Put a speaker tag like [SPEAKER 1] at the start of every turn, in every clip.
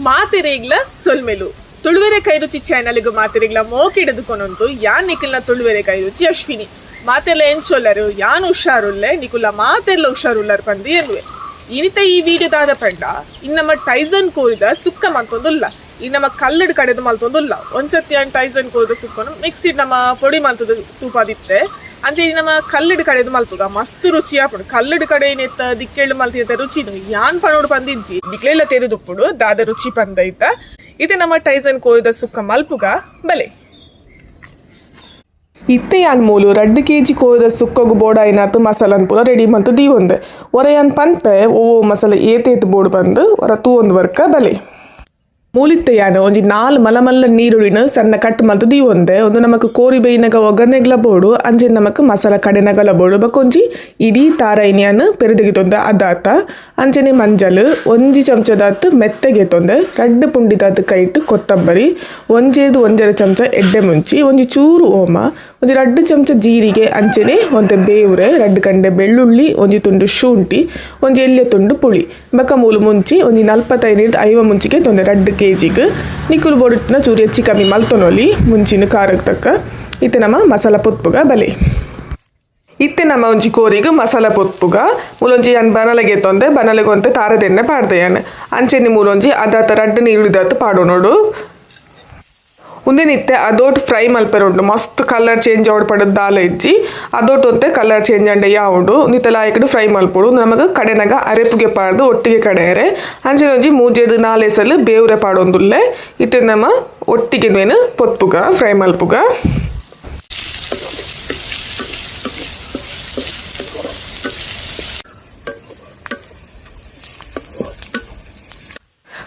[SPEAKER 1] ಮಾತೆರೆಗ್ಲ ಸೊಲ್ಮೆಲು ತುಳುವೆರೆ ಕೈರುಚಿ ಚಾನಲ್ಗೆ ಮಾತೆರೆಗ್ಲ ಮೋಕೆಡೆದುಕೊನೊಂದು ಯಾನ್ ನಿಖಿಲ್ನ ತುಳುವೆರೆ ಕೈರುಚಿ ಅಶ್ವಿನಿ. ಮಾತೆಲ್ಲ ಎಂಚೊಲ್ಲರು ಯಾನ್ ಹುಷಾರುಲ್ಲೆ, ನಿಕುಲ ಮಾತೆಲ್ಲ ಹುಷಾರುಲ್ಲರು ಪಂದು ಎನ್ನುವೆ. ಇನಿತ ಈ ವಿಡಿಯೋ ದಾದ ಪಂಡ ಇನ್ ನಮ್ಮ ಟೈಸನ್ ಕೋರಿದ ಸುಕ್ಕ ಮಲ್ತೊಂದುಲ್ಲ. ಈ ನಮ್ಮ ಕಲ್ಲಡ್ ಕಡೆದು ಮಲ್ತೊಂದುಲ್ಲ. ಒಂದ್ಸತಿ ಯಾನ್ ಟೈಸನ್ ಕೋರಿದ ಸುಕ್ಕನು ಮಿಕ್ಸಿಡ್ ನಮ್ಮ ಪೊಡಿ ಮಲ್ತದ ತೂಪಾದಿತ್ತೆ. ಅಂಚೆ ಈ ನಮ್ಮ ಕಲ್ಲಡ್ ಕಡೆದು ಮಲ್ಪುಗ ಮಸ್ತ್ ರುಚಿ ಆಪುಂಡು. ಕಲ್ಲಡ್ ಕಡೆ ನೆತ್ತ ದಿಕ್ಕೆಳು ಮಲ್ತಿದ್ದ ರುಚಿನು ಯಾನ್ ಪನೋಡು ಪಂದಿಜ್ಜಿ, ದಿಕ್ಲೆಲ್ಲ ತೆರೆದುಪ್ಪುಡು ದಾದ ರುಚಿ ಪಂದೈತ. ಇದು ನಮ್ಮ ಟೈಸನ್ ಕೋರಿದ ಸುಕ್ಕ ಮಲ್ಪುಗ ಬಲೆ. ಇತ್ತೆ ಯಾನ್ ಮೂಲು 2 ಕೆಜಿ ಕೋರಿದ ಸುಕ್ಕಗು ಬೋಡಾಯಿನಾತ್ ಮಸಾಲನ್ ಪೂರ ರೆಡಿ ಮಂತು ದೀವೊಂದೆ. ಒರ ಯಾನ್ ಪನ್ಪೆ ಓ ಮಸಾಲೆ ಏತೇತ್ ಬೋಡು ಬಂದು ಒರ ತೂವೊಂದು ವರ್ಕ ಬಲೆ. ಮೂಲಿತ್ತೆ ಯಾನ್ ಒಂಜಿ 4 ಮಲ್ಲ ಮಲ್ಲ ನೀರುಳ್ಳಿನ ಸಣ್ಣ ಕಟ್ ಮಲ್ತು ದೀವೊಂದೆ. ಒಂದು ನಮಕ್ ಕೋರಿ ಬೇಯಿನಗ ಒಗ್ಗರಣೆಗ್ಲ ಬೋಡು, ಅಂಚೆ ನಮಕ್ ಮಸಾಲ ಕಡೆನಗಲ ಬೋಡು. ಬೊಕ ಒಂಜಿ ಇಡೀ ತಾರಾಯಿನ ಯಾನ್ ಪೆರದೆಗೆತೊಂದೆ ಅದಾತ. ಅಂಚನೆ ಮಂಜಲ್ 1 ಚಮಚದಾತ್ ಮೆತ್ತಗೆತೊಂದೆ, 2 ಪುಂಡಿದಾತ್ ಕೈಟ್ ಕೊತ್ತಂಬರಿ, 1 1.5 ಚಮಚ ಎಡ್ಡೆ ಮುಂಚಿ, ಒಂಜಿ ಚೂರು ಓಮ, ಒಂಜಿ 2 ಚಮಚ ಜೀರಿಗೆ, ಅಂಚನೆ ಒಂತೆ ಬೇವುರೆ, 2 ಕಂಡೆ ಬೆಳ್ಳುಳ್ಳಿ, ಒಂಜಿ ತುಂಡು ಶುಂಠಿ, ಒಂಜಿ ಎಲ್ಯ ತುಂಡು ಪುಳಿ, ಬೊಕ ಮೂಲು ಮುಂಚಿ ಒಂಜಿ 45 50 ಮುಂಚಿಗೆ ತೊಂದೆ 2 ಕೆಜಿಗ್. ನಿಕುಲು ಬೋಡಿತ್ತಿನ ಚೂರು ಹೆಚ್ಚಿ ಕಮ್ಮಿ ಮಲ್ತೊನೊಲಿ ಮುಂಚಿನ ಖಾರಕ್ಕೆ ತಕ್ಕ. ಇತ್ತೆ ನಮ್ಮ ಮಸಾಲ ಪೊತ್ಪುಗ ಬಲೆ. ಇತ್ತೆ ನಮ್ಮ ಒಂಜಿ ಕೋರಿಗ್ ಮಸಾಲ ಪೊತ್ಪುಗ. ಮೂಲೊಂಜಿ ಯಾನ್ ಬನಲೆಗೆ ತೊಂದೆ, ಬನಲೆಗೆ ಒಂತೆ ತಾರದೆಣ್ಣೆ ಪಾಡ್ದೆ ಯಾನ್. ಅಂಚೆನೆ ಮೂಲೊಂಜಿ ಅದಾತ 2 ನೀರುಳ್ಳಿದಾತ್ ಪಾಡೊನೊಡು. ಉಂದೆನಿತ್ತೆ ಅದೋಟ್ ಫ್ರೈ ಮಲ್ಪೆರೆ ಉಂಟು. ಮಸ್ತ್ ಕಲರ್ ಚೇಂಜ್ ಆವಡ್ ಪಡದ್ ದಾಲ ಇಜ್ಜಿ, ಅದೋಟ್ ಒಂತೆ ಕಲರ್ ಚೇಂಜ್ ಅಂಡೆ ಯಾವುಂಡು ಉಂದಿತ್ತೆಲ ಆಯ್ಕಡು ಫ್ರೈ ಮಲ್ಪೊಡು. ನಮಗ್ ಕಡೆನಗ ಅರೆಪುಗೆ ಪಾಡ್ದು ಒಟ್ಟಿಗೆ ಕಡೆಯರೆ. ಅಂಚನೆ ಒಂಜಿ 3 4 ಎಸಲು ಬೇವುರೆ ಪಾಡೊಂದುಲ್ಲೆ. ಇತ್ತೆ ನಮ್ಮ ಒಟ್ಟಿಗೆ ಮೇನು ಪೊತ್ಪುಗ ಫ್ರೈ ಮಲ್ಪುಗ.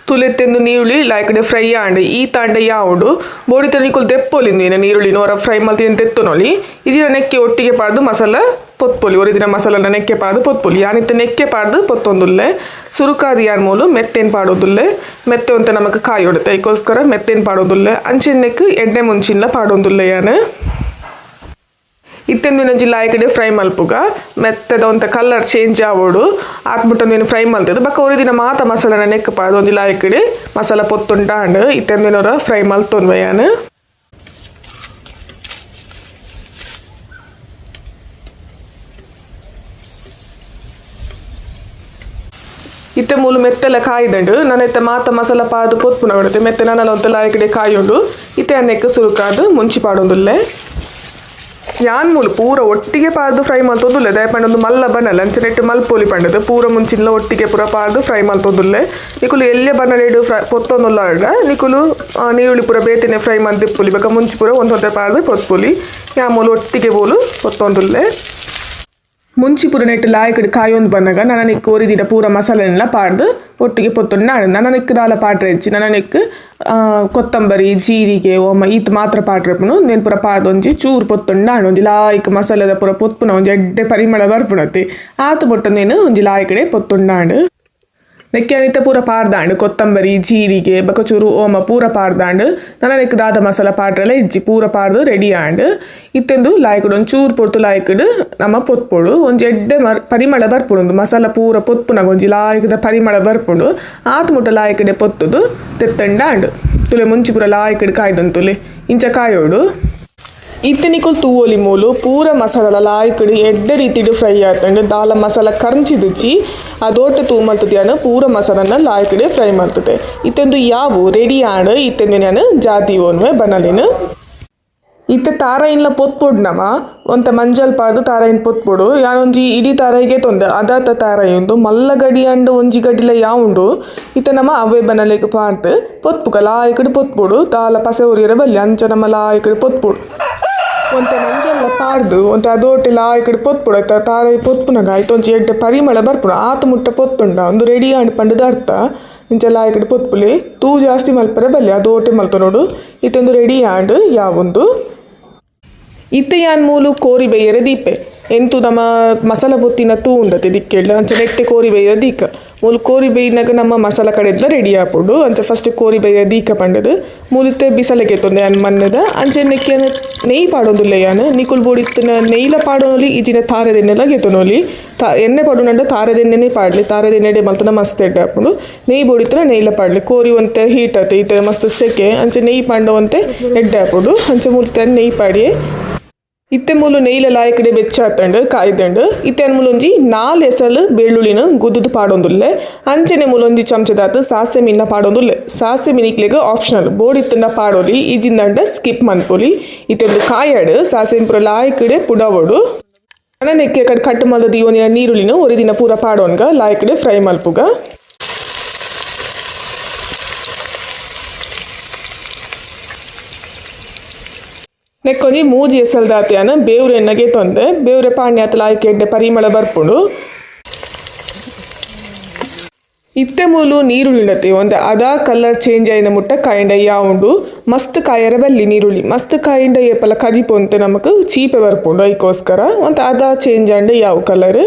[SPEAKER 1] ತುಲೆತ್ತೆಂದು ನೀರುಳ್ಳಿ ಲಾಯ್ಕಡೆ ಫ್ರೈ ಆಂಡ್ ಈ ತಾಂಡೆ ಯಾವುಡು ಬೋಡಿ ನಿಕುಲು ದೆಪ್ಪೊಲಿಂದು ಏನ ನೀರುಳ್ಳಿ ನೋರ ಫ್ರೈ ಮಲ್ತಿನ ತೆತ್ತೊನೊಲಿ. ಇಜಿರ ನೆಕ್ಕೆ ಒಟ್ಟಿಗೆ ಪಾಡ್ದು ಮಸಾಲ ಪೊತ್ಪೊಲಿ. ಒರಿದಿನ ಮಸಾಲನ ನೆಕ್ಕೆ ಪಾಡ್ದು ಪೊತ್ಪೊಲಿ. ಯಾನಿತ್ತೆ ನೆಕ್ಕೆ ಪಾಡ್ದು ಪೊತ್ತೊಂದುಲ್ಲೆ. ಸುರುಕಾದಿ ಯಾನ್ ಮೂಲು ಮೆತ್ತೇನ್ ಪಾಡೋದುಲ್ಲೆ. ಮೆತ್ತೆ ಒಂತೆ ನಮಕ್ ಕಾಯೊಡುತ್ತೆ, ಐಕೋಸ್ಕರ ಮೆತ್ತೇನ್ ಪಾಡೋದುಲ್ಲೆ. ಅಂಚೆ ನೆಕ್ ಎಡ್ಡೆ ಮುಂಚಿನ್ಲ ಪಾಡೊಂದುಲ್ಲೆ ಯಾನ್. ಇತ್ತೆಂದು ಒಂಜಿ ಲಾಯ್ಕಡೆ ಫ್ರೈ ಮಲ್ಪುಗ. ಮೆತ್ತದ ಒಂತೆ ಕಲರ್ ಚೇಂಜ್ ಆವೊಡು ಆತ್ಮುಟ್ಟ ಫ್ರೈ ಮಲ್ತದ. ಬೊಕ ಒರಿದಿನ ಮಾತ ಮಸಾಲನ ನೆಕ್ ಪಾಡ್ದು ಒಂಜಿ ಲಾಯ್ಕಡೆ ಮಸಾಲ ಪೊತ್ತುಂಟಾಂಡ್. ಇತ್ತೆಂದಿನೊರ ಫ್ರೈ ಮಲ್ತೊನ್ವೆ ಯಾನ್. ಇತ್ತೆ ಮೂಲು ಮೆತ್ತೆಲ್ಲ ಕಾಯ್ದಂಡು. ನಾನು ಇತ್ತೆ ಮಾತ ಮಸಾಲ ಪಾಡ್ದು ಪೊತ್ಪುನ ಕೊಡುತ್ತೆ. ಮೆತ್ತೆ ನಾನೆಲ್ಲ ಒಂತೆ ಲಾಯ್ಕಡೆ ಕಾಯುಂಡು. ಇತ್ತೆ ಅನ್ನೆಕ್ ಸುರುಕಾದು ಮುಂಚಿ ಪಾಡೊಂದುಲ್ಲೆ. ಯಾನ್ ಮೂಲು ಪೂರ ಒಟ್ಟಿಗೆ ಪಾಡ್ದು ಫ್ರೈ ಮಲ್ತೊಂದುಲ್ಲೆ. ದಯಪಂಡ ಒಂದು ಮಲ್ಲ ಬನಲ್ ಅಂಚನೆಟ್ಟು ಮಲ್ಪೊಲಿ ಪಂಡದು ಪೂರ ಮುಂಚಿನ್ಲ ಒಟ್ಟಿಗೆ ಪೂರ ಪಾಡ್ದು ಫ್ರೈ ಮಲ್ತೊಂದುಲ್ಲೆ. ನಿಕುಲು ಎಲ್ಲೆ ಬನಲೆಡು ಫ್ರೈ ಪೊತ್ತೊಂದುಲ್ಲ ನಿಕುಲು ನೀರುಳ್ಳಿ ಪೂರ ಬೇತೆನೆ ಫ್ರೈ ಮಲ್ತಿಪ್ಪುಲಿ. ಬೊಕ ಮುಂಚಿ ಪೂರ ಒಂದೊಂತೆ ಪಾಡ್ದು ಪೊತ್ಪೊಲಿ. ಯಾ ಮೂಲು ಒಟ್ಟಿಗೆ ಬೋಲು ಪೊತ್ತೊಂದುಲ್ಲೆ. ಮುಂಚಿ ಪೂರ ನೆಟ್ಟು ಲಾಯ್ಕಡ್ ಕಾಯೊಂದು ಬಂದಾಗ ನನಗೆ ಕೋರಿದಿನ ಪೂರ ಮಸಾಲೆನೆಲ್ಲ ಪಾಡ್ದು ಒಟ್ಟಿಗೆ ಪೊತ್ತೊಂಡು. ನಾನು ನನಗೆ ದಾಲ ಪಾಡ್ರೆ ಹೆಚ್ಚಿ ನನಗೆ ಕೊತ್ತಂಬರಿ ಜೀರಿಗೆ ಓಮ ಈತ್ ಮಾತ್ರ ಪಾಡ್ರೆಪುನು. నేను ಪೂರ ಪಾಡ್ದು ಒಂಜಿ ಚೂರು ಪೊತ್ತೊಂಡು ಒಂಜಿ ಲಾಯ್ಕ್ ಮಸಾಲೆದ ಪೂರ ಪೊತ್ಪುನ ಒಂಜಿ ಎಡ್ಡೆ ಪರಿಮಳ ಬರ್ಪುಣತಿ ಆತು ಬೊಟ್ಟ నేను ಒಂಜಿ ಲಾಯ್ಕಡೆ ಪೊತ್ತೊಂಡಾಂಡು. ನೆಕ್ಕೆ ಅನಿತ ಪೂರ ಪಾಡ್ದಾಂಡು ಕೊತ್ತಂಬರಿ ಜೀರಿಗೆ ಬೊಕ ಚೂರು ಓಮ ಪೂರ ಪಾಡ್ದಾಂಡು. ನನಗೆ ದಾದ ಮಸಾಲ ಪಾಡ್ರೆಲ ಇಜ್ಜಿ, ಪೂರ ಪಾಡ್ದು ರೆಡಿ ಆಂಡ್. ಇತ್ತೆಂದು ಲಾಯ್ಕಡ್ ಒಂದು ಚೂರು ಪೊರ್ತು ಲಾಯ್ಕಡ್ ನಮ್ಮ ಪೊತ್ಪೊಡು. ಒಂಜಿ ಎಡ್ಡೆ ಪರಿಮಳ ಬರ್ಪುಂಡು. ಒಂದು ಮಸಾಲ ಪೂರ ಪೊತ್ಪುನಗ ಒಂಜಿ ಲಾಯ್ಕದ ಪರಿಮಳ ಬರ್ಪುಂಡು. ಆತ್ ಮುಟ್ಟ ಲಾಯ್ಕಡೆ ಪೊತ್ತುದು ತೆತ್ತಂಡಾಂಡು. ತುಲೆ ಮುಂಚಿ ಪೂರ ಲಾಯ್ಕಡ್ ಕಾಯ್ದಂತುಲೆ ಇಂಚ ಕಾಯೋಡು. ಇತ್ತೆ ನಿಕುಲು ತೂವೊಲಿ ಮೂಲು ಪೂರ ಮಸಾಲ ಲಾಯ್ಕಡ್ ಎಡ್ಡೆ ರೀತಿಡ್ ಫ್ರೈ ಆತಂಡು. ದಾಲ ಮಸಾಲ ಕರ್ಂಚಿದುಚಿ ಅದೋಟೆ ತೂ ಮಲ್ತುದ್ಯಾನ ಪೂರ ಮಸಾಲನ ಲಾಯ್ಕಡೆ ಫ್ರೈ ಮಲ್ತದೆ. ಇತ್ತೆಂದು ಯಾವು ರೆಡಿ ಆಂಡ್. ಇತ್ತೆಂದು ನಾನು ಜಾತಿ ಓನ್ವೆ ಬನಲಿನ. ಇತ್ತೆ ತಾರಾಯಿನ್ಲ ಪೊತ್ಪೊಡು ನಮ ಒಂತೆ ಮಂಜಲ್ ಪಾಡ್ದು ತಾರಾಯಿನ್ ಪೊತ್ಪೊಡು. ಯಾನೊಂಜಿ ಇಡೀ ತಾರಾಯಿಗೆ ತೊಂದೆ ಅದಾತ ತಾರಾಯಿ ಉಂದು ಮಲ್ಲ ಗಡಿ ಅಂಡ್ ಒಂಜಿ ಗಡಿಲ ಯಾವುಂಡು. ಇತ್ತೆ ನಮ ಅವೇ ಬನಲೆಗ್ ಪಾಡ್ದು ಪೊತ್ಪುಗ ಲಾಯ್ಕಡ್ ಪೊತ್ಪೊಡು. ದಾಲ ಪಸೆ ಒರಿಯರೆ ಬಲ್ಲಿ ಅಂಚ ನಮ್ಮ ಲಾಯ್ಕಡ್ ಪೊತ್ಪೊಡು. ಒಂತೆ ಮಂಜಲ್ಲ ಪಾಡ್ದು ಒಂತೆ ಅದೋಟೆ ಲಾಯ್ಕಡ್ ಪೊತ್ಪೊಡು. ಐತ ತಾರಾಯಿ ಪೊತ್ಪುನಗ ಐತ ಒಂಜಿ ಎಡ್ಡೆ ಪರಿಮಳ ಬರ್ಪುಂಡು. ಆತ್ ಮುಟ್ಟ ಪೊತ್ತುಂಡ ಉಂದು ರೆಡಿ ಆಂಡ್ ಪಂಡುದು ಅರ್ಥ. ಇಂಚ ಲಾಯ್ಕಡ್ ಪೊತ್ಪುಲಿ. ತೂ ಜಾಸ್ತಿ ಮಲ್ಪರೆ ಬಲ್ಲಿ, ಅದೋಟೆ ಮಲ್ತೊನೊಡು. ಇತ್ತೊಂದು ರೆಡಿ ಆಂಡ್ ಯಾವುಂದು. ಇತ್ತೆ ಯಾನ್ ಮೂಲು ಕೋರಿ ಬೇಯರೆ ದೀಪೆ. ಎಂತು ನಮ್ಮ ಮಸಾಲ ಬೊತ್ತಿನ ತೂ ಉಂಡತೆ ದಿಕ್ಕೆಳ್ಳು ಅಂಚ ನೆಟ್ಟೆ ಕೋರಿ ಬೇಯ ದೀಕ ಮೂಲು ಕೋರಿ ಬೇಯಿನಾಗ ನಮ್ಮ ಮಸಾಲ ಕಡೆದ್ಲ ರೆಡಿ ಆಪುಂಡು. ಅಂಚ ಫಸ್ಟ್ ಕೋರಿ ಬೇಯ ದೀಕ ಪಂಡದು ಮೂಲಿತ್ತೆ ಬಿಸಲೆಗೆ ತೊಂದೆ ಅನ್ ಮನ್ನದ ಅಂಚೆ ನೆಕ್ಕೆ ನೆಯ್ ಪಾಡೊಂದುಲ್ಲೆ ಯಾನ್ ನಿಕುಲ್ ಬೋಡಿತ್ತಿನ ನೆಯ್ಲ ಪಾಡೊನೊಲಿ ಇಜಿನ ತಾರೆದೆಣ್ಣೆಲ ಗೆತೊನೊಲಿ ಎಣ್ಣೆ ಪಾಡುನಂಡ ತಾರೆದೆಣ್ಣೆನೇ ಪಾಡ್ಲಿ ತಾರೆದೆಣ್ಣೆಡೆ ಮಲ್ತನ ಮಸ್ತ್ ಎಡ್ಡೆ ಆಪುಂಡು. ನೆಯ್ ಬೋಡಿತ್ತಿನ ನೆಯ್ಲ ಪಾಡ್ಲಿ ಕೋರಿ ಒಂತೆ ಹೀಟ್ ಆತೆ ಇತ್ತೆ ಮಸ್ತ್ ಸೆಕೆ ಅಂಚೆ ನೆಯ್ ಪಾಂಡ ಒಂತೆ ಎಡ್ಡೆ ಆಪುಂಡು. ಅಂಚೆ ಮೂಲಿತ್ತೆ ನೆಯ್ ಪಾಡಿಯೆ ಇತ್ತೆ ಮೂಲು ನೆಯ್ಲ ಲಾಯಕಡೆ ಬೆಚ್ಚ ಆತಂಡು ಕಾಯ್ದಂಡು. ಇತ್ತೆ ಮೂಲೊಂಜಿ 4 ಎಸಲು ಬೆಳ್ಳುಳ್ಳಿನ ಗುದ್ದುದು ಪಾಡೊಂದುಲ್ಲೆ. ಅಂಚನೆ ಮೂಲೊಂಜಿ ಚಮಚದಾತು ಸಾಸೆ ಮೀನ ಪಾಡೊಂದುಲ್ಲೆ. ಸಾಸೆ ಮೀನಿಕ್ಲೆಗ್ ಆಪ್ಷನಲ್ ಬೋಡಿತ್ತಂಡ ಪಾಡೊಲಿ ಇಜಿಂದಂಡ ಸ್ಕಿಪ್ ಮನ್ಪೊಲಿ. ಇತ್ತೆ ಒಂದು ಕಾಯಾಡು ಸಾಸೆ ಪೂರ ಲಾಯಕಡೆ ಪುಡವೊಡು. ನೆಕ್ಕೆ ಕಡೆ ಕಟ್ಟು ಮಲ್ದ ದೀವೊಂದಿನ ನೀರುಳ್ಳಿನ ಒರಿ ದಿನ ಪೂರ ಪಾಡೊನ್ಗ ಲಾಯಕಡೆ ಫ್ರೈ ಮಲ್ಪುಗ. ನೆಕ್ಕೊಂಜಿ ಮೂಜಿ ಎಸಲ್ದಾತಿಯಾನ ಬೇವ್ರೆ ಎಣ್ಣೆಗೆ ತೊಂದೆ ಬೇವ್ರೆ ಪಾಣ್ಯ ಲಾಯ್ಕೆ ಎಡ್ಡೆ ಪರಿಮಳ ಬರ್ಪುಂಡು. ಇತ್ತೆ ಮೂಲು ನೀರುಳ್ಳಿಡತೆ ಒಂದು ಅದಾ ಕಲರ್ ಚೇಂಜ್ ಆಯಿನ ಮುಟ್ಟ ಕಾಯಿಂಡ ಉಂಡು. ಮಸ್ತ್ ಕಾಯರ ಬಲ್ಲಿ ನೀರುಳ್ಳಿ ಮಸ್ತ್ ಕಾಯಿಂಡ ಏಪಲ ಕಜಿಪೊಂತೆ ನಮಕ್ ಚೀಪೆ ಬರ್ಪುಂಡು. ಐಕೋಸ್ಕರ ಒಂದು ಅದಾ ಚೇಂಜ್ ಆಂಡ ಯಾವ ಕಲರ್.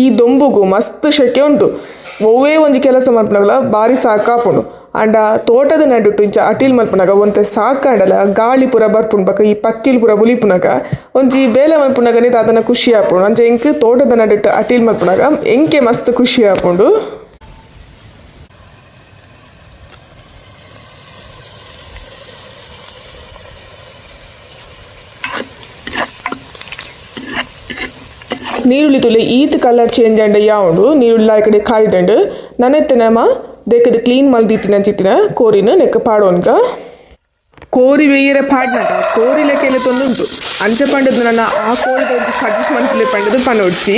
[SPEAKER 1] ಈ ದೊಂಬುಗು ಮಸ್ತ್ ಶೆಕೆ ಉಂಟು. ಒವ್ವೇ ಒಂಜಿ ಕೆಲಸ ಮಲ್ಪುನಗಲ ಬಾರಿ ಸಾಕಾಪುಂಡು. ಅಂಡ ತೋಟದ ನಡುಟು ಇಂಚ ಅಟಿಲ್ ಮಲ್ಪುನಗ ಒಂತೆ ಸಾಕಾಂಡಲ ಗಾಳಿ ಪೂರ ಬರ್ಪುಂಡು. ಬೊಕ ಈ ಪಕ್ಕಿಲ್ ಪೂರ ಬುಲಿಪುನಗ ಒಂಜಿ ಬೇಲೆ ಮಲ್ಪುನಗನೆ ದಾದನ ಖುಷಿ ಆಪುಂಡು. ಅಂಚ ಎಂಕ್ ತೋಟದ ನಡುಟು ಅಟಿಲ್ ಮಲ್ಪುನಗ ಎಂಕೆ ಮಸ್ತ್ ಖುಷಿ ಆಪುಂಡು. ನೀರುಳ್ಳಿ ತುಲೆ ಈತ್ ಕಲರ್ ಚೇಂಜ್ ಆಂಡ ಯಾವುಂಡು. ನೀರುಳ್ಳಿ ಆ ಕಡೆ ಕಾಯ್ದಂಡು ನನೆತ್ತೆ ನಮ್ಮ ದೇಕದ ಕ್ಲೀನ್ ಮಲ್ದಿತ್ತಿನ ಚಿತ್ತಿನ ಕೋರಿನ ನೆಕ್ಕ ಪಾಡೋನ್ಕ. ಕೋರಿ ಬೇಯರೆ ಪಾಡ್ನಟ ಕೋರಿ ಲೆಕ್ಕೆಲ್ಲ ತೊಂದುಂಟು. ಅಂಚ ಪಂಡದು ನನ್ನ ಆ ಕೋರಿದ ಒಂಜಿ ಕಜಿಪ್ ಮನ್ಪುಲೆ ಪಂಡದು ಪನೊಡ್ಚಿ.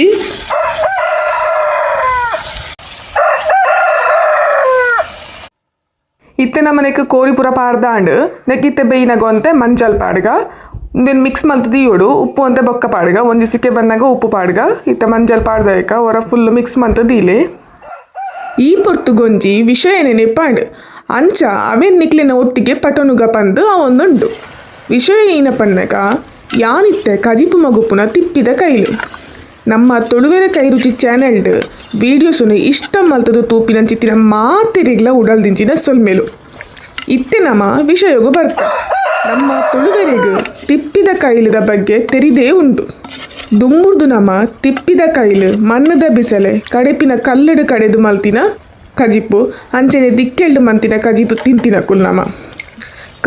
[SPEAKER 1] ಇತ್ತೆ ನಮ್ಮ ನೆಕ್ ಕೋರಿ ಪೂರ ಪಾಡ್ದಾಂಡ್ ನೆಕ್ ಇತ್ತೆ ಬೇಯಿನಾಗ ಒಂತೆ ಮಂಜಲ್ ಪಾಡ್ಗ ಉಂದೆನ್ ಮಿಕ್ಸ್ ಮಲ್ತ್ ದೀಯೊಡು. ಉಪ್ಪು ಒಂತೆ ಬೊಕ್ಕ ಪಾಡ್ಗ ಒಂಜಿ ಸಿಕ್ಕೆ ಬನ್ನಗ ಉಪ್ಪು ಪಾಡ್ಗ ಇತ್ತೆ ಮಂಜಲ್ ಪಾಡ್ದಾಯ್ಕ ಒರ ಫುಲ್ ಮಿಕ್ಸ್ ಮಲ್ತ್ ದೀಲೆ. ಈ ಪೊರ್ತುಗೊಂಜಿ ವಿಷಯ ನೆನೆಪಾಂಡ್ ಅಂಚ ಅವೆನ್ ನಿಕ್ಲೆನ ಒಟ್ಟಿಗೆ ಪಟೊನುಗ ಪಂದು ಅವೊಂದುಂಡು. ವಿಷಯ ಏನ ಪನ್ನಗ ಯಾನಿತ್ತೆ ಕಜಿಪು ಮಗುಪುನ ತಿಪ್ಪಿದ ಕೈಲು ನಮ್ಮ ತುಳುವೆರ ಕೈರುಚಿ ಚಾನೆಲ್ಡ್ ವೀಡಿಯೋಸುನು ಇಷ್ಟ ಮಲ್ತದು ತೂಪಿನ ಚಿತ್ತಿನ ಮಾತೆರಿಗ್ಲ ಉಡಲ್ದಿಂಚಿನ ಸೊಲ್ಮೆಲು. ಇತ್ತೆ ನಮ್ಮ ವಿಷಯಗು ಬರ್ತ ನಮ್ಮ ತುಳುವೆರೆಗ್ ತಿಪ್ಪಿದ ಕೈಲದ ಬಗ್ಗೆ ತೆರಿದೇ ಉಂಟು. ದುಂಬುರ್ದು ನಮ್ಮ ತಿಪ್ಪಿದ ಕೈಲು ಮಣ್ಣದ ಬಿಸಲೆ ಕಡೆಪಿನ ಕಲ್ಲಡು ಕಡೆದು ಮಲ್ತಿನ ಕಜಿಪು ಅಂಚನೆ ದಿಕ್ಕೆಲ್ಡು ಮಂತಿನ ಕಜಿಪು ತಿಂತಿನ ಕುಲ್ ನಮ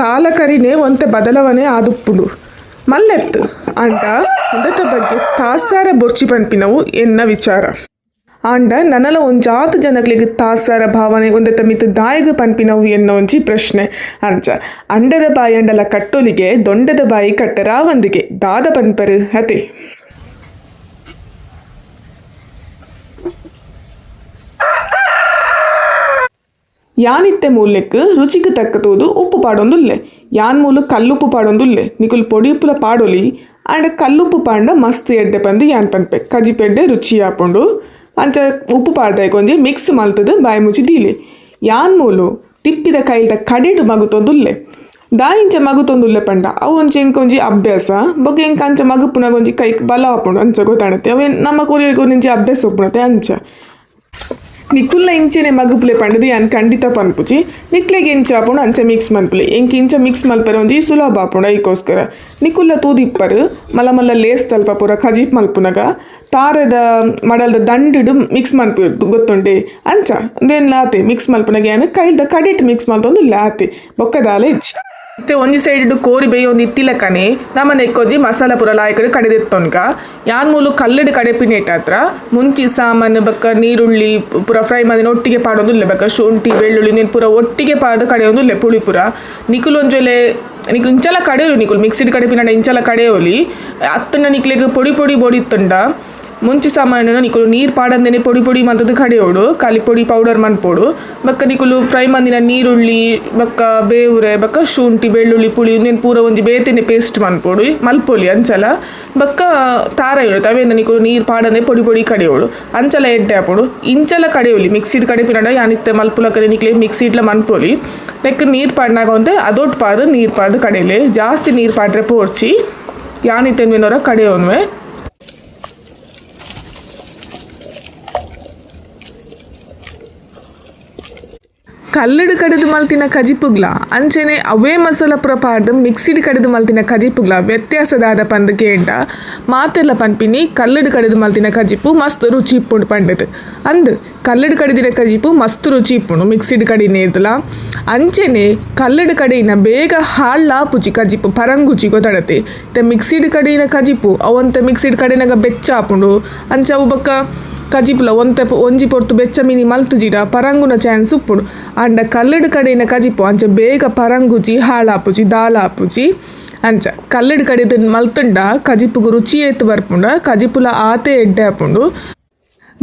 [SPEAKER 1] ಕಾಲ ಕರಿನೆ ಒಂತೆ ಬದಲಾವಣೆ ಆದುಪ್ಪುಂಡು ಮಲ್ಲೆತ್ತು ಅಂಡ ಉಂದತ ಬಗ್ಗೆ ತಾಸಾರ ಬೊರ್ಚಿ ಪನ್ಪಿನವು ಎನ್ನ ವಿಚಾರ. ಆಂಡ ನನಲ ಒಂಜಾತ್ ಜನಕ್ಲೆಗ್ ತಾಸಾರ ಭಾವನೆ ಒಂದೆತ ಮಿತ್ ದಾಯಗ ಪನ್ಪಿನವು ಎನ್ನ ಒಂಜಿ ಪ್ರಶ್ನೆ. ಅಂಚ ಅಂಡದ ಬಾಯಿ ಅಂಡಲ ಕಟ್ಟೊಲಿಗೆ ದೊಂಡದ ಬಾಯಿ ಕಟ್ಟರಾವಂದಿಗೆ ದಾದ ಪನ್ಪರು ಅತೆ. ಯಾನಿತ್ತೆ ಮೂಲೆಕ್ ರುಚಿಗೆ ತಕ್ಕ ತೂದು ಉಪ್ಪು ಪಾಡೊಂದುಲ್ಲೆ. ಯಾನ್ ಮೂಲು ಕಲ್ಲುಪ್ಪು ಪಾಡೊಂದುಲ್ಲೆ. ನಿಕುಲ್ ಪೊಡಿ ಉಪ್ಪುಲ ಪಾಡೊಲಿ ಆಂಡ ಕಲ್ಲುಪ್ಪು ಪಾಂಡ ಮಸ್ತ್ ಎಡ್ಡೆ ಪಂದು ಯಾನ್ ಪನ್ಪೆ ಕಜಿಪೆಡ್ಡೆ ರುಚಿ ಆಪುಂಡು. ಅಂಚ ಉಪ್ಪು ಪಾಡ್ದಾಯ್ಕ ಒಂಜಿ ಮಿಕ್ಸ್ ಮಲ್ತದು ಬಾಯಿ ಮುಚ್ಚಿ ದೀಲೆ. ಯಾನ್ ಮೂಲು ತಿಪ್ಪಿದ ಕೈಲ್ದ ಕಡೆಡು ಮಗುತೊಂದುಲ್ಲೆ. ದಾಯಿಂಚ ಮಗುತೊಂದುಲ್ಲೆ ಪಂಡ ಅವು ಒಂಜಿ ಎಂಕ್ ಒಂಜಿ ಅಭ್ಯಾಸ ಬೊಕ ಎಂಕ್ ಅಂಚ ಮಗುಪುನಗ ಒಂಜಿ ಕೈಕ್ ಬಲ ಆಪುಂಡು ಅಂಚ ಗೊತ್ತಾಣತೆ ಅವೇನ್ ನಮ್ಮ ಕೊರಿಯಗ್ ಒಂಜಿ ಅಭ್ಯಾಸ ಉಪ್ಪುಣತೆ ಅಂಚ. ನಿಕುಲ್ಲ ಇಂಚೆನೆ ಮಗುಪುಲೆ ಪಂಡದು ಯಾನ್ ಖಂಡಿತ ಪನ್ಪುಜಿ. ನಿಕ್ಲೆಗ್ ಎಂಚ ಆಪುಂಡು ಅಂಚ ಮಿಕ್ಸ್ ಮನ್ಪುಲೆ. ಎಂಕ್ ಇಂಚ ಮಿಕ್ಸ್ ಮಲ್ಪರೆ ಒಂಜಿ ಸುಲಭ ಆಪುಂಡು ಐಕೋಸ್ಕರ. ನಿಕುಲ್ಲ ತೂದಿಪ್ಪರು ಮಲ್ಲ ಮಲ್ಲ ಲೇಸ್ ತಲ್ಪ ಪೂರ ಕಜಿಪ್ ಮಲ್ಪುನಗ ತಾರೆದ ಮಡಲ್ದ ದಂಡುಡು ಮಿಕ್ಸ್ ಮನ್ಪು ಗೊತ್ತುಂಡೆ ಅಂಚ ಉಂದೆನ್ ಲಾತೆ ಮಿಕ್ಸ್ ಮಲ್ಪುನಗ ಯಾನ್ ಕೈಲ್ದ ಕಡೆಟ್ ಮಿಕ್ಸ್ ಮಲ್ತೊಂದು ಲಾತೆ ಬೊಕ್ಕ ದಾಲ ಇಜ್ಜಿ. ಇತ್ತೆ ಒಂಜಿ ಸೈಡ್ ಕೋರಿ ಬೇಯೊಂದು ಇತ್ತಿಲಕ್ಕನೆ ನಮ್ಮ ನೆಕ್ಕೊಂಜಿ ಮಸಾಲ ಪೂರ ಲಾಯ್ಕಡ್ ಕಡೆದೆತ್ತೊನ್ಕ. ಯಾನ್ ಮೂಲು ಕಲ್ಲಡು ಕಡೆಪಿನೇಟ್ ಹತ್ರ ಮುಂಚಿ ಸಾಮಾನು ಬೊಕ್ಕ ನೀರುಳ್ಳಿ ಪೂರ ಫ್ರೈ ಮಂದಿನ ಒಟ್ಟಿಗೆ ಪಾಡೊಂದುಲ್ಲೆ. ಬೊಕ್ಕ ಶುಂಠಿ ಬೆಳ್ಳುಳ್ಳಿ ನೀನು ಪೂರ ಒಟ್ಟಿಗೆ ಪಾಡ್ದು ಕಡೆಯೊಂದುಲ್ಲೆ ಪುಳಿ ಪೂರ. ನಿಕುಲು ಒಂಜಿ ವೇಳೆ ನಿಕುಲು ಇಂಚಲ ಕಡೆಯೊಲಿ ನಿಕುಲು ಮಿಕ್ಸಿಡ್ ಕಡೆಪಿನಂಡ ಇಂಚಲ ಕಡೆಯೊಲಿ ಅತ್ತಂಡ ನಿಕ್ಲೆಗ್ ಪೊಡಿ ಪೊಡಿ ಬೊಡಿತ್ತುಂಡ ಮುಂಚಿ ಸಾಮಾನು ನಿಕುಲು ನೀರು ಪಾಡಂದೇನೆ ಪೊಡಿ ಪೊಡಿ ಮಂತದ ಕಡೆಯೋಡು ಖಾಲಿ ಪೊಡಿ ಪೌಡರ್ ಮನ್ಪೊಡು. ಬೊಕ್ಕ ನಿಕುಲು ಫ್ರೈ ಮಂದಿನ ನೀರುಳ್ಳಿ ಬೊಕ್ಕ ಬೇವುರೆ ಬೊಕ್ಕ ಶುಂಠಿ ಬೆಳ್ಳುಳ್ಳಿ ಪುಳಿ ಉಂದೆನ್ ಪೂರ ಒಂಜಿ ಬೇತೆನೆ ಪೇಸ್ಟ್ ಮನ್ಪೊಡು ಮಲ್ಪೊಲಿ ಅಂಚಲ. ಬೊಕ್ಕ ತಾರ ಇರುತ್ತೆ ಅವೇನ ನಿಕುಲು ನೀರು ಪಾಡಂದೆ ಪೊಡಿ ಪೊಡಿ ಕಡೆಯೋಡು ಅಂಚಲ ಎಡ್ಡೆ ಆಪೊಡು. ಇಂಚಲ ಕಡೆಯೋಲಿ ಮಿಕ್ಸಿಡ್ ಕಡೆಪಿನಂಡ ಯಾನಿತ್ತೆ ಮಲ್ಪುಲಕರೆ ನಿಕ್ಲೆ ಮಿಕ್ಸಿಡ್ಲ ಮನ್ಪೊಲಿ. ನೆಕ್ ನೀರು ಪಾಡ್ನಾಗ ಒಂತೆ ಅದೊಟ್ಟು ಪಾಡ್ದು ನೀರು ಪಾಡ್ದು ಕಡೆಯಲಿ ಜಾಸ್ತಿ ನೀರು ಪಾಡ್ರೆ ಪೋರ್ಚಿ. ಯಾನ್ ಇತ್ತೆನ್ವಿನೊರ ಕಡೆಯೋನ್ವೆ. ಕಲ್ಲಡು ಕಡೆದು ಮಲ್ತಿನ ಕಜಿಪುಗ್ಲ ಅಂಚೆನೆ ಅವೇ ಮಸಾಲ ಪೂರ ಪಾಡ್ದು ಮಿಕ್ಸಿಡ್ ಕಡೆದು ಮಲ್ತಿನ ಕಜಿಪುಗ್ಲ ವ್ಯತ್ಯಾಸದಾದ ಪಂದ್ ಕೇಂಡ ಮಾತೆಲ್ಲ ಪನ್ಪಿನಿ ಕಲ್ಲಡು ಕಡೆದು ಮಲ್ತಿನ ಕಜಿಪು ಮಸ್ತ್ ರುಚಿ ಇಪ್ಪುಂಡು ಪಂಡದು. ಅಂದ್ ಕಲ್ಲಡು ಕಡಿದಿನ ಕಜಿಪು ಮಸ್ತ್ ರುಚಿ ಇಪ್ಪುಂಡು ಮಿಕ್ಸಿಡ್ ಕಡಿನೇರ್ದಲ. ಅಂಚೆನೆ ಕಲ್ಲಡು ಕಡೆಯಿನ ಬೇಗ ಹಾಳಾಪುಜಿ ಕಜಿಪು ಪರಂಗುಜಿ ಗೊತ್ತಡತೆ. ಇತ್ತೆ ಮಿಕ್ಸಿಡ್ ಕಡೆಯಿನ ಕಜಿಪು ಅವಂತೆ ಮಿಕ್ಸಿಡ್ ಕಡೆನಾಗ ಬೆಚ್ಚ ಆಪುಂಡು ಅಂಚ ಅವು ಬೊಕ್ಕ ಕಜಿಪುಲ ಒಂತೆ ಒಂಜಿ ಪೊರ್ತು ಬೆಚ್ಚ ಮಿನಿ ಮಲ್ತುಜಿಡ ಪರಂಗುನ ಚಾನ್ಸ್ ಉಪ್ಪುಂಡು. ಆಂಡ ಕಲ್ಲಡು ಕಡೆಯಿನ ಕಜಿಪು ಅಂಚ ಬೇಗ ಪರಂಗುಜಿ ಹಾಳಾಪುಜಿ ದಾಲಾಪುಜಿ. ಅಂಚ ಕಲ್ಲಡು ಕಡೆದ ಮಲ್ತುಂಡ ಕಜಿಪುಗು ರುಚಿ ಏತ್ ಬರ್ಪುಂಡ ಕಜಿಪುಲ ಆತೆ ಎಡ್ಡೆ ಆಪುಂಡು.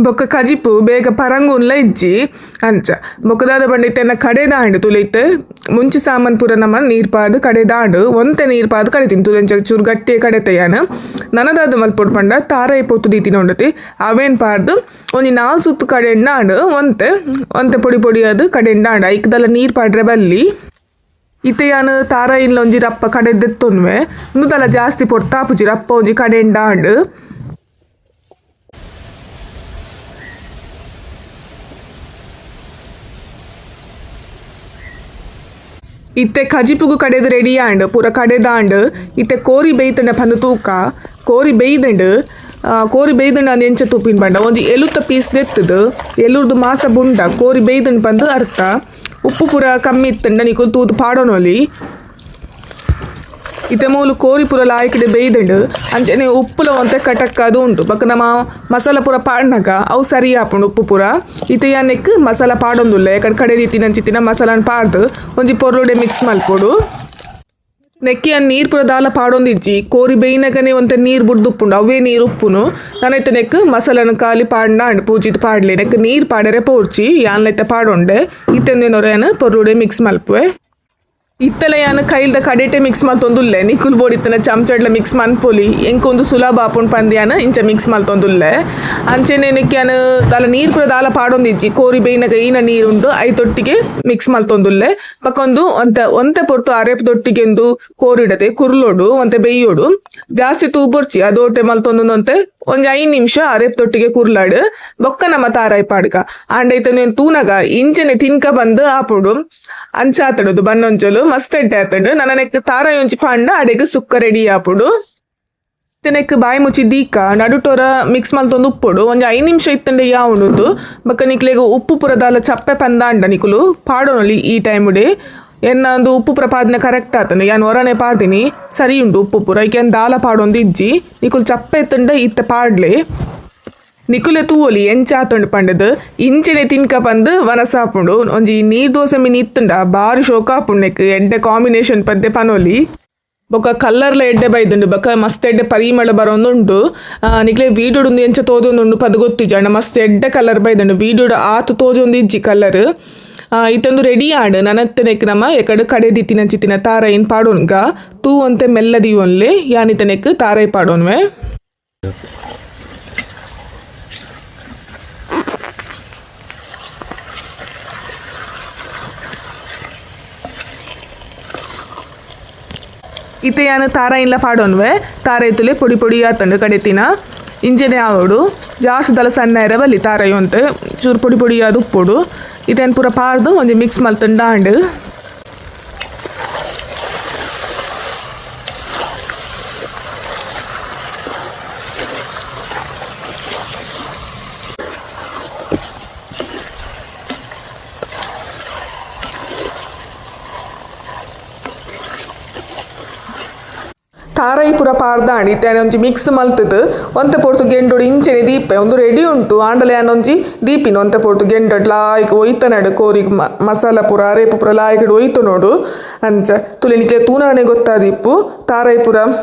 [SPEAKER 1] ಬೊಕ್ಕ ಕಜಿಪು ಬೇಗ ಪರಂಗುನ್ಲ ಇಜ್ಜಿ. ಅಂಚ ಬೊಕ್ಕ ದಾದ ಪಂಡ ಇತ್ತೆ ಕಡೆದಾಂಡು ತುಲೈತೆ ಮುಂಚಿ ಸಾಮಾನ್ ಪೂರ ನಮ ನೀರು ಪಾಡ್ದು ಕಡೆದಾಂಡು ಒಂತೆ ನೀರು ಪಾಡ್ದು ಕಡೆತೀನಿ ತುಲೆ ಅಂಚ ಚೂರು ಗಟ್ಟಿ ಕಡೆತಯ್ಯಾನ. ನನದಾದ ಮಲ್ಪೊಡು ಪಂಡ ತಾರಾಯಿ ಪೊತ್ತು ದೀತಿನ ಉಂಡತಿ ಅವೇನ್ ಪಾಡ್ದು ಒಂಜಿ 4 ಸುತ್ತು ಕಡೆಂಡಾಂಡು ಒಂತೆ ಒಂತೆ ಪೊಡಿ ಪೊಡಿ ಅದು ಕಡೆಂಡಾಂಡು ಐಕ್ದಲ್ಲ ನೀರು ಪಾಡ್ರೆ ಬಲ್ಲಿ. ಇತ್ತೆ ಯಾನ್ ತಾರಾಯಿನ್ಲ ಒಂಜಿ ರಪ್ಪ ಕಡೆದೆತ್ತೊನ್ವೆ ಉಂದುದಲ್ಲ ಜಾಸ್ತಿ ಪೊರ್ತಾಪುಜಿ ರಪ್ಪ ಒಂಜಿ ಕಡೆಂಡಾಂಡು. ಇತ್ತೆ ಕಜಿಪುಗು ಕಡೆದು ರೆಡಿ ಆಂಡ್ ಪೂರ ಕಡೆದಾಂಡ್. ಇತ್ತೆ ಕೋರಿ ಬೇಯ್ತಂಡ ಪಂದು ತೂಕ ಕೋರಿ ಬೇಯ್ದಂಡು. ಕೋರಿ ಬೇಯ್ದಂಡ ಅಂದ್ ಎಂಚ ತೂಪಿನ ಪಂಡ ಒಂಜಿ ಎಲುತ್ತ ಪೀಸ್ ದೆತ್ತದು ಎಲುರ್ದು ಮಾಸ ಬುಂಡ ಕೋರಿ ಬೇಯ್ದಂಡ್ ಪಂದು ಅರ್ಥ. ಉಪ್ಪು ಪೂರ ಕಮ್ಮಿ ಇತ್ತಂಡ ನಿಕುಲು ತೂದು ಪಾಡೋನೊಲಿ. ಇತ್ತೆ ಮೂಲು ಕೋರಿ ಪೂರ ಲಾಯ್ಕಡೆ ಬೇಯ್ದಂಡು ಅಂಚನೆ ಉಪ್ಪುಲ ಒಂತೆ ಕಟಕ್ ಅದು ಉಂಟು. ಬೊಕ್ಕ ನಮ್ಮ ಮಸಾಲ ಪೂರ ಪಾಡ್ನಗ ಅವು ಸರಿ ಆಪುಂಡು ಉಪ್ಪು ಪೂರ. ಇತ್ತೆ ಯಾನೆಕ್ ಮಸಾಲ ಪಾಡೊಂದುಲ್ಲ ಯಾಕಂದ್ರೆ ಕಡೆ ರೀತಿನಂಚಿತ್ತಿನ ಮಸಾಲಾನ್ ಪಾಡ್ದು ಒಂಜಿ ಪೊರ್ಲುಡೆ ಮಿಕ್ಸ್ ಮಲ್ಪೊಡು. ನೆಕ್ಕಿ ಅನ್ ನೀರು ಪೂರ ದಾಲ ಪಾಡೊಂದಿಜ್ಜಿ ಕೋರಿ ಬೇಯ್ನಗನೆ ಒಂತೆ ನೀರು ಬುಡ್ದು ಉಪ್ಪುಂಡು ಅವೇ ನೀರು ಉಪ್ಪುನು. ನಾನೈತೆ ನೆಕ್ ಮಸಾಲನ ಖಾಲಿ ಪಾಡ್ನ ಪೂಜಿದ್ ಪಾಡ್ಲೆ ನೆಕ್ ನೀರು ಪಾಡರೆ ಪೋರ್ಚಿ ಯಾನ್ಲೈತೆ ಪಾಡೊಂಡೆ. ಇತ್ತೆಂದೇನೊರ ಯಾನ್ ಪೊರ್ಲುಡೆ ಮಿಕ್ಸ್ ಮಲ್ಪುವೆ. ಇತ್ತಲ ಯಾನ್ ಕೈಲ್ದ ಕಡೆಟೆ ಮಿಕ್ಸ್ ಮಲ್ತೊಂದುಲ್ಲೆ ನಿಕುಲ್ ಬೋಡಿತ್ತನ ಚಮಚಡ್ಲ ಮಿಕ್ಸ್ ಮನ್ಪೊಲಿ ಎಂಕೊಂದು ಸುಲಭ ಆಪುಂಡು ಪಂದ್ ಯಾನ್ ಇಂಚ ಮಿಕ್ಸ್ ಮಲ್ತೊಂದುಲ್ಲೆ. ಅಂಚೆನೆ ನೆಕ್ ಯಾನ್ ದಾಲ ನೀರು ಪೂರ ದಾಲ ಪಾಡೊಂದಿಜ್ಜಿ ಕೋರಿ ಬೇಯ್ನಗ ಈನ ನೀರುಂಡು ಐತೊಟ್ಟಿಗೆ ಮಿಕ್ಸ್ ಮಲ್ತೊಂದುಲ್ಲೆ. ಬೊಕೊಂದು ಒಂತೆ ಒಂತೆ ಪೊರ್ತು ಅರೆಪ್ ದೊಟ್ಟಿಗೆಂದು ಕೋರಿಡತೆ ಕುರ್ಲೊಡು ಒಂತೆ ಬೇಯ್ಯೋಡು ಜಾಸ್ತಿ ತೂಬೊರ್ಚಿ ಅದೋಟೆ ಮಲ್ತೊಂದು ಒಂತೆ ಒಂಜಿ 5 ನಿಮಿಷ ಅರೆಪ್ ದೊಟ್ಟಿಗೆ ಕುರ್ಲಾಡು ಬೊಕ್ಕ ನಮ್ಮ ತಾರಾಯಿ ಪಾಡ್ಕ. ಆಂಡ ಇತ್ತೆ ತೂನಗ ಇಂಚನೆ ತಿನ್ಕ ಬಂದು ಆಪುಡು ಅಂಚಾತಡುದು ಬನ್ನೊಂಚಲು ಮಸ್ತ್ ಎಡ್ಡೆ ಆತಂಡು. ನನ ನೆಕ್ ತಾರಾಯಿ ಒಂಜಿ ಪಾಂಡ ಅಡೆಗ್ ಸುಕ್ಕ ರೆಡಿ ಆಪುಡು. ನೆಕ್ ಬಾಯಿ ಮುಚ್ಚಿ ದೀಕ ನಡುಟೊರ ಮಿಕ್ಸ್ ಮಲ್ತೊಂದು ಉಪ್ಪುಡು ಒಂಜಿ 5 ನಿಮಿಷ ಇತ್ತಂಡೆ ಯಾವುಂಡು. ಬೊಕ್ಕ ನಿಕ್ಲೆಗ್ ಉಪ್ಪು ಪೂರ ದಾಲ ಚಪ್ಪೆ ಪಂದಾಂಡ ನಿಕುಲು ಪಾಡೊನೊಲಿ ಈ ಟೈಮುಡೆ. ಎನ್ನ ಒಂದು ಉಪ್ಪು ಪೂರ ಪಾಡ್ದಿನ ಕರೆಕ್ಟ್ ಆತಂಡು ಯಾನ್ ಒರನೆ ಪಾಡ್ದಿನಿ ಸರಿ ಉಂಡು ಉಪ್ಪು ಪೂರ ಐಕೆ ದಾಲ ಪಾಡೊಂದು ಇಜ್ಜಿ ನಿಕುಲು ಚಪ್ಪೆ ಇತ್ತಂಡ ಇತ್ತೆ ಪಾಡ್ಲೆ. ನಿಕುಲೆ ತೂವೊಲಿ ಎಂಚಾತುಂಡು ಪಂಡದು ಇಂಚನೆ ತಿನ್ಕ ಪಂದ್ ವನಸಾಪುಂಡು. ಒಂಜಿ ನೀರ್ ದೋಸೆ ಮಿನಿ ಇತ್ತುಂಡ ಬಾರಿ ಶೋಕ ಆಪುಂಡು ನೆಕ್ ಎಡ್ಡೆ ಕಾಂಬಿನೇಷನ್ ಪದ್ದೆ ಪನೊಲಿ. ಬೊಕ್ಕ ಕಲ್ಲರ್ಲ ಎಡ್ಡೆ ಬೈದುಂಡು ಬೊಕ್ಕ ಮಸ್ತ್ ಎಡ್ಡೆ ಪರಿಮಳ ಬರೋಂದುಂಡು. ನಿಕ್ಲೆ ವೀಡಿಯೋಡು ಎಂಚ ತೋಜೊಂದುಂಡು ಪದ ಗೊತ್ತಿಜ್ಜಿ ಅಂಡ ಮಸ್ತ್ ಎಡ್ಡೆ ಕಲರ್ ಬೈದುಂಡು ವೀಡಿಯೋಡು ಆತ್ ತೋಜೊಂದು ಇಜ್ಜಿ ಕಲರ್. ಇತ್ತೊಂದು ರೆಡಿ ಆಂಡ್ ನನತ್ತನೆಕ್ ನಮ ಎಕಡೆ ಕಡೆ ದಿತ್ತಿನಂಚಿತ್ತಿನ ತಾರೈನ್ ಪಾಡೋನ್ಗ ತೂ ಒಂತೆ ಮೆಲ್ಲ ದೀವೊನ್ಲೆ ಯಾನಿತನೆಕ್ ತಾರೈ ಪಾಡೋನ್ವೆ. ಇತ್ತೆ ಯಾನ್ ತಾರಾಯಿನ್ಲ ಪಾಡೋನ್ವೆ ತಾರಾಯಿ ತುಲೆ ಪೊಡಿ ಪೊಡಿ ಆತಂಡು ಕಡೆತಿನ ಇಂಚನೆ ಆವೊಡು ಜಾಸ್ತಿ ದಲ ಸಣ್ಣ ಇರ ಬಲ್ಲಿ ತಾರಾಯಿ ಒಂತೆ ಚೂರು ಪೊಡಿ ಪೊಡಿ ಆದ್ ಉಪ್ಪೊಡು. ಇತ್ತೇನ್ ಪೂರ ಪಾಡ್ದು ಒಂಜಿ ಮಿಕ್ಸ್ ಮಲ್ತುಂಡ ಆಂಡ್. ತಾರಾಯಿ ಪೂರ ಪಾಡ್ದಾಂಡ್ ಇತ್ತೆ ಒಂಜಿ ಮಿಕ್ಸ್ ಮಲ್ತುದು ಒಂತೆ ಪೊರ್ತು ಗೆಂಡೊಡು ಇಂಚನೆ ದೀಪೆ ಉಂದು ರೆಡಿ ಉಂಟು. ಆಂಡಲ ಯಾನ್ ಒಂಜಿ ದೀಪಿನ ಒಂತೆ ಪೊರ್ತು ಗೆಂಡೊಡು ಲಾಯ್ಕ್ ಒಯ್ತನಡು ಕೋರಿಗ್ ಮಸಾಲ ಪೂರ ಅರೇಪು ಪೂರ ಲಾಯ್ಕಡ್ ಒಯ್ತನೋಡು. ಅಂಚ ತುಲೆ ನಿಕ್ಲೆ ತೂನಾನೆ ಗೊತ್ತಾದಿಪ್ಪು ತಾರಾಯಿ ಪೂರ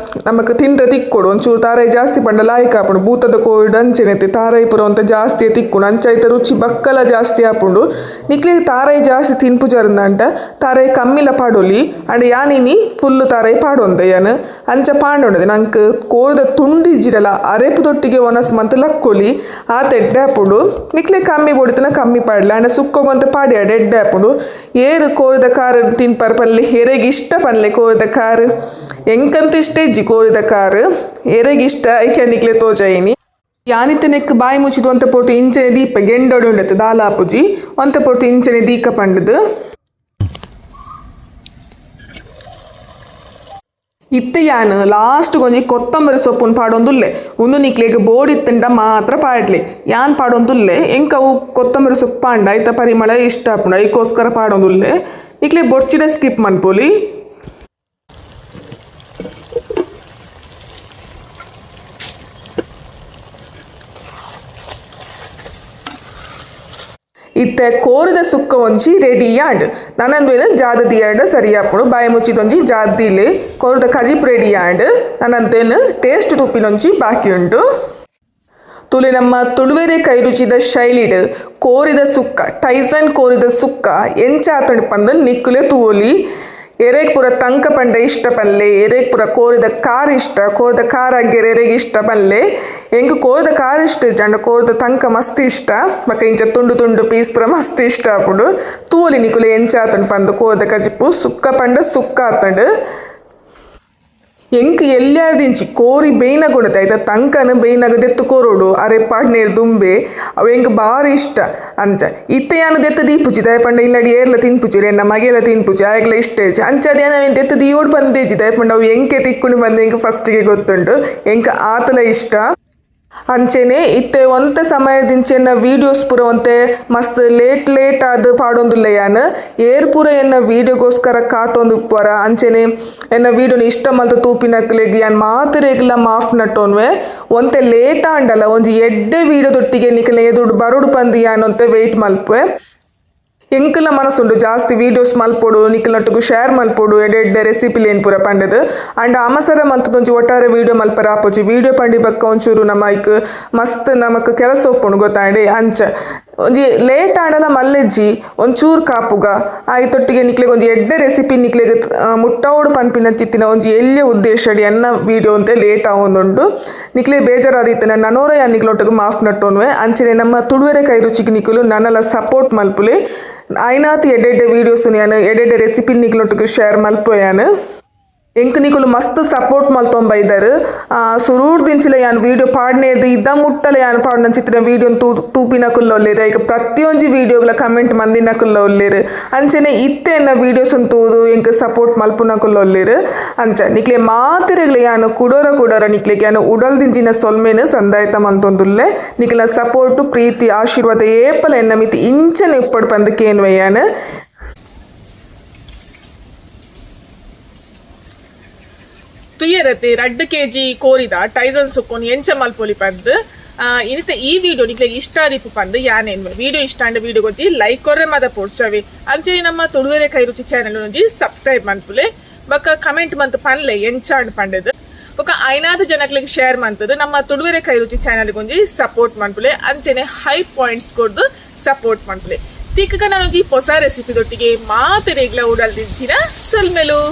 [SPEAKER 1] ನಮಕ್ ತಿಂಡ್ರೆ ತಿಕ್ಕೊಡು ಒಂಚೂರು ತಾರಾಯಿ ಜಾಸ್ತಿ ಪಂಡ ಲಾಯ್ಕ್ ಆಪುಂಡು ಭೂತದ ಕೋರಿಡ್ ಅಂಚನೆ ತಾರಾಯಿ ಪೂರ ಒಂತೆ ಜಾಸ್ತಿ ತಿಕ್ಕುಂಡು ಅಂಚ ಐತ ರುಚಿ ಬಕ್ಕಲ ಜಾಸ್ತಿ ಆಪುಂಡು. ನಿಕ್ಲೆ ತಾರಾಯಿ ಜಾಸ್ತಿ ತಿನ್ಪುಜಾರಂದಂಟ ತಾರಾಯಿ ಕಮ್ಮಿಲ ಪಾಡೊಲಿ ಅಂಡ ಯಾನ್ ಇನಿ ಫುಲ್ ತಾರಾಯಿ ಪಾಡೊಂದೆ ಯಾನ್ ಅಂಚ ಅಂಚ ಪಾಂಡೋಣದೆ ನಂಕ್ ಕೋರಿದ ತುಂಡಿ ಜಿರಲ ಅರೆಪು ದೊಟ್ಟಿಗೆ ಒನಸ್ ಮಂತ್ ಲಕ್ಕೊಲಿ ಆತ ಎಡ್ಡೆ ಆಪುಂಡು ನಿಕ್ಲೆ ಕಮ್ಮಿ ಬೋಡಿತನ ಕಮ್ಮಿ ಪಾಡ್ಲೆ ಅಂಡ ಸುಕ್ಕೋಗಂತ ಪಾಡಿ ಅಡೆ ಎಡ್ಡೆ ಆಪುಂಡು ಏರು ಕೋರಿದ ಕಾರು ತಿನ್ಪರ್ ಪಲ್ಲೆ ಎರೆಗೆ ಇಷ್ಟ ಪನ್ಲೆ ಕೋರಿದ ಕಾರು ಎಂಕಂತ ಇಷ್ಟ ಇಜ್ಜಿ ಕೋರಿದ ಕಾರು ಎರೆಗೆ ಇಷ್ಟ ಐಕೆ ನಿಕ್ಲೆ ತೋಜಾಯಿನಿ ಯಾನಿತ್ತೆ ನೆಕ್ ಬಾಯಿ ಮುಚ್ಚಿದು ಒಂತೆ ಪೊರ್ತು ಇಂಚನೆ ದೀಪ ಗೆಂಡೊಡೆ ಉಂಡತೆ ದಾಲಾಪುಜಿ ಒಂತೆ ಪೊರ್ತು ಇಂಚನೆ ದೀಕ ಪಂಡದು ಇತ್ತೆ ಯಾನ್ ಲಾಸ್ಟ್ ಗೊಂಜಿ ಕೊತ್ತಂಬರಿ ಸೊಪ್ಪುನ್ ಪಾಡೊಂದುಲ್ಲೆ ಉಂದು ನಿಕ್ಲೆಗ್ ಬೋಡಿತ್ತಂಡ ಮಾತ್ರ ಪಾಡ್ಲೆ ಯಾನ್ ಪಾಡೊಂದುಲ್ಲೆ ಎಂಕ್ ಅವು ಕೊತ್ತಂಬರಿ ಸೊಪ್ಪು ಪಾಂಡ ಐತ ಪರಿಮಳ ಇಷ್ಟ ಆಪುಂಡು ಐಕೋಸ್ಕರ ಪಾಡೊಂದುಲ್ಲೆ ನಿಕ್ಲೆ ಬೊಡ್ಚಿಡ ಸ್ಕಿಪ್ ಮನ್ಪೊಲಿ. ಇತ್ತೆ ಕೋರಿದ ಸುಕ್ಕ ಒಂಜಿ ರೆಡಿ ಆಂಡ್ ನನಂದ್ವೇನು ಜಾದ ದಿಯಾಂಡ ಸರಿಯಾಪುಂಡು ಬಾಯಿ ಮುಚ್ಚಿದೊಂಜಿ ಜಾದಿಲೆ ಕೋರಿದ ಕಜಿಪ್ ರೆಡಿ ಆಂಡ್ ನನಂತೇನು ಟೇಸ್ಟ್ ತುಪ್ಪಿನೊಂಜಿ ಬಾಕಿ ಉಂಡು. ತುಲೆ ನಮ್ಮ ತುಳುವೆರೆ ಕೈರುಚಿದ ಶೈಲಿಡ್ ಕೋರಿದ ಸುಕ್ಕ ಟೈಸನ್ ಕೋರಿದ ಸುಕ್ಕ ಎಂಚಾತಂಡ್ ಪಂದ್ ನಿಕ್ಕುಲೆ ತೂವೊಲಿ. ಎರೆಗ್ ಪೂರ ತಂಕ ಪಂಡ ಇಷ್ಟ ಪನ್ಲೆ ಎರೆಗ್ ಪೂರ ಕೋರಿದ ಕಾರ್ ಇಷ್ಟ ಕೋರಿದ ಕಾರ್ ಅಗ್ಗೆರೆ ಎರೆಗ್ ಇಷ್ಟ ಪನ್ಲೆ ಎಂಕ್ ಕೋರಿದ ಕಾರ್ ಇಷ್ಟ ಇಜ್ಜಂಡ ಕೋರಿದ ತಂಕ ಮಸ್ತ್ ಇಷ್ಟ ಬೊಕ ಇಂಚ ತುಂಡು ತುಂಡು ಪೀಸ್ ಪೂರ ಮಸ್ತ್ ಇಷ್ಟ ಆಪುಂಡು. ತೂವೊಲಿ ನಿಕುಲು ಎಂಚಾತಂಡ್ ಪಂದ್ ಕೋರಿದ ಕಜಿಪು ಸುಕ್ಕ ಪಂಡ ಸುಕ್ಕ ಆತಂಡ್. ಎಂಕ್ ಎಲ್ಯಾರ್ದಿಂಚಿ ಕೋರಿ ಬೇಯ್ನ ಕೊಡುತ್ತೆ ಆಯ್ತಾ ತಂಕನ ಬೇಯ್ನಾಗ ದೆತ್ತು ಕೋರೋಡು ಅರೆ ಪಾಡ್ನೇರ್ ದುಂಬೆ ಅವು ಎಂಕ್ ಬಾರಿ ಇಷ್ಟ ಅಂಚ ಇತ್ತೆ ಯಾನ್ ದೆತ್ತು ದೀಪುಜಿ ದಾಯೆ ಪಂಡ ಇಲ್ಲಡಿ ಏರ್ಲ ತಿನ್ಪುಜಿ ಎನ್ನ ಮಗೆಲ ತಿನ್ಪುಜಿ ಆಯಗ್ಲ ಇಷ್ಟ ಇಜ್ಜಿ ಅಂಚ ಅದ್ಯಾನ ಅವೇನ್ ದೆತ್ತು ದೀವೊಡು ಪಂದೇಜಿ ದಾಯೆ ಪಂಡ ಅವು ಎಂಕೆ ತಿಕ್ಕುಂಡು ಪಂದ್ ಎಂಕ್ ಫಸ್ಟಿಗೆ ಗೊತ್ತುಂಡು ಎಂಕ್ ಆತಲ ಇಷ್ಟ. ಅಂಚೆನೆ ಇತ್ತೆ ಒಂತೆ ಸಮಯದಿಂಚೆ ಎನ್ನ ವೀಡಿಯೋಸ್ ಪೂರ ಒಂತೆ ಮಸ್ತ್ ಲೇಟ್ ಲೇಟ್ ಆದ್ ಪಾಡೊಂದುಲ್ಲೆ ಯಾನ್ ಏರ್ ಪೂರ ಎನ್ನ ವೀಡಿಯೋಗೋಸ್ಕರ ಕಾತೊಂದು ಉಪ್ಪುವರ ಅಂಚೆನೆ ಎನ್ನ ವೀಡಿಯೋನ ಇಷ್ಟ ಮಲ್ತ್ ತೂಪಿನಕ್ಲೆಗ್ ಯಾನ್ ಮಾತೆರೆಗ್ಲ ಮಾಫ್ ನಟ್ಟೊನ್ವೆ ಒಂತೆ ಲೇಟ್ ಆಂಡಲ ಒಂಜಿ ಎಡ್ಡೆ ವೀಡಿಯೋ ದೊಟ್ಟಿಗೆ ನಿಕಲೆ ಎದುರು ಬರೊಡು ಪಂದ್ ಯಾನ್ ಒಂತೆ ವೇಟ್ ಮಲ್ಪುವೆ. ಎಂಕಲ ಮನಸ್ಸುಂಡು ಜಾಸ್ತಿ ವೀಡಿಯೋಸ್ ಮಲ್ಪೊಡು ನಿಕಲ್ನೊಟ್ಟುಗು ಶೇರ್ ಮಲ್ಪೊಡು ಎಡ್ಡೆ ಎಡ್ಡೆ ರೆಸಿಪಿಲೇನ್ ಪೂರ ಪಂಡದು ಅಂಡ ಅಮಸರ ಮಲ್ತದೊಂಜಿ ಒಟ್ಟಾರೆ ವೀಡಿಯೋ ಮಲ್ಪರ ಆಪುಜಿ ವೀಡಿಯೋ ಪಂಡಿ ಬೊಕ್ಕ ಒಂಚೂರು ನಮ್ಮ ಐಕ್ ಮಸ್ತ್ ನಮಕ್ ಕೆಲಸ ಉಪ್ಪುಂಡು ಗೊತ್ತಾಂಡೆ ಅಂಚ ಒಂಜಿ ಲೇಟ್ ಆಂಡಲ ಮಲ್ಲೆಜ್ಜಿ ಒಂಚೂರು ಕಾಪುಗ ಆಯ್ತೊಟ್ಟಿಗೆ ನಿಕ್ಲೆಗ್ ಒಂಜಿ ಎಡ್ಡೆ ರೆಸಿಪಿ ನಿಕ್ಲೆಗ್ ಮುಟ್ಟವೊಡು ಪನ್ಪಿನಂಚಿತ್ತಿನ ಒಂಜಿ ಎಲ್ಯ ಉದ್ದೇಶಡ್ ಎನ್ನ ವೀಡಿಯೋ ಒಂತೆ ಲೇಟ್ ಆವೊಂದುಂಡು ನಿಕ್ಲೆ ಬೇಜಾರಾದಿತ್ತಿನ ನನೋರ ಯಾನ್ ನಿಕ್ಲೊಟ್ಟುಗು ಮಾಫ್ ನಟ್ಟೊನ್ವೆ. ಅಂಚನೆ ನಮ್ಮ ತುಳುವೆರೆ ಕೈ ರುಚಿಗ್ ನಿಕುಲು ನನಲ ಸಪೋರ್ಟ್ ಮಲ್ಪುಲೆ ಆಯ್ನಾತ್ ಎಡ್ಡೆ ವೀಡಿಯೋಸ್ ಯಾನ್ ಎಡ್ಡೆ ರೆಸಿಪಿ ನಿಕ್ಲೊಟ್ಟುಗು ಶೇರ್ ಮಲ್ಪುವೆ ಯಾನ್. ಎಂಕ್ ನಿಕುಲು ಮಸ್ತ್ ಸಪೋರ್ಟ್ ಮಲ್ತೊಂಬೈದರ್ ಸುರೂರ್ದಿಂಚಿಲ ಯಾನ್ ವೀಡಿಯೋ ಪಾಡ್ನೇರ್ದು ಇದ್ದ ಮುಟ್ಟಲ ಯಾನ್ ಪಾಡ್ನಂಚಿತ್ತಿನ ವೀಡಿಯೋ ತೂಪಿನಕುಲ್ಲ ಉಲ್ಲೆರ್ ಐಕ್ ಪ್ರತಿಯೊಂಜಿ ವೀಡಿಯೋಗ್ಲ ಕಮೆಂಟ್ ಮಂದಿನಕುಲ್ಲ ಉಲ್ಲೆರ್ ಅಂಚನೆ ಇತ್ತೆ ಎನ್ನ ವೀಡಿಯೋಸ್ ತೂದು ಎಂಕ್ ಸಪೋರ್ಟ್ ಮಲ್ಪುನಕುಲ್ಲ ಉಲ್ಲೆರ್ ಅಂಚ ನಿಕ್ಲೆ ಮಾತೆರೆಗ್ಲ ಯಾನ್ ಕುಡೋರ ಕುಡೋರ ನಿಕ್ಲೆಗ್ ಯಾನ್ ಉಡಲ್ದಿಂಚಿನ ಸೊಲ್ಮೆನ್ ಸಂದಾಯ್ತ ಮಲ್ತೊಂದುಲ್ಲೆ ನಿಕ್ಲೆನ ಸಪೋರ್ಟ್ ಪ್ರೀತಿ ಆಶೀರ್ವಾದ ಏಪಲ ಎನ್ನ ಮಿತಿ ಇಂಚನೆ ಇಪ್ಪೊಡು ಪಂದ್ ಕೇನ್ವೆ ಯಾನ್. ತುಯ್ಯರತೆ 2 ಕೆಜಿ ಕೋರಿದ ಟೈಸನ್ ಸುಕ್ಕೊನ್ ಎಂಚ ಮಲ್ಪೊಲಿ ಪಂದ್ ಇನಿತ ಈ ವಿಡಿಯೋ ನಿಕ್ಲೆಗ್ ಇಷ್ಟ ಆದಿಪ್ಪು ಪಂದ್ ಯಾನೇನ್ವೆ ವಿಡಿಯೋ ಇಷ್ಟ ಆಂಡ ವಿಡಿಯೋ ಗೊತ್ತಿ ಲೈಕ್ ಕೊರ್ರೆ ಮದ ಪೋಡ್ಚವಿ ಅಂಚನೆ ನಮ್ಮ ತುಳುವೆರೆ ಕೈರುಚಿ ಚಾನೆಲ್ ಒಂಜಿ ಸಬ್ಸ್ಕ್ರೈಬ್ ಮನ್ಪುಲೆ ಬೊಕ್ಕ ಕಮೆಂಟ್ ಮಂತ್ ಪನ್ಲೆ ಎಂಚಾಂಡ್ ಪಂಡದು ಬೊಕ್ಕ ಐನಾದ ಜನಕ್ಲೆಗ್ ಶೇರ್ ಮಂತದು ನಮ್ಮ ತುಳುವೆರೆ ಕೈರುಚಿ ಚಾನೆಲ್ ಒಂಜಿ ಸಪೋರ್ಟ್ ಮನ್ಪುಲೆ ಅಂಚನೆ ಹೈ ಪಾಯಿಂಟ್ಸ್ ಕೊಡ್ದು ಸಪೋರ್ಟ್ ಮನ್ಪುಲೆ ತಿಕ್ಕ ನಾನೊಂಜಿ ಹೊಸ ರೆಸಿಪಿ ದೊಟ್ಟಿಗೆ ಮಾತೆರೆಗ್ಲ ಉಡಲ್ ದಿಂಚಿನ ಸೊಲ್ಮೆಲು.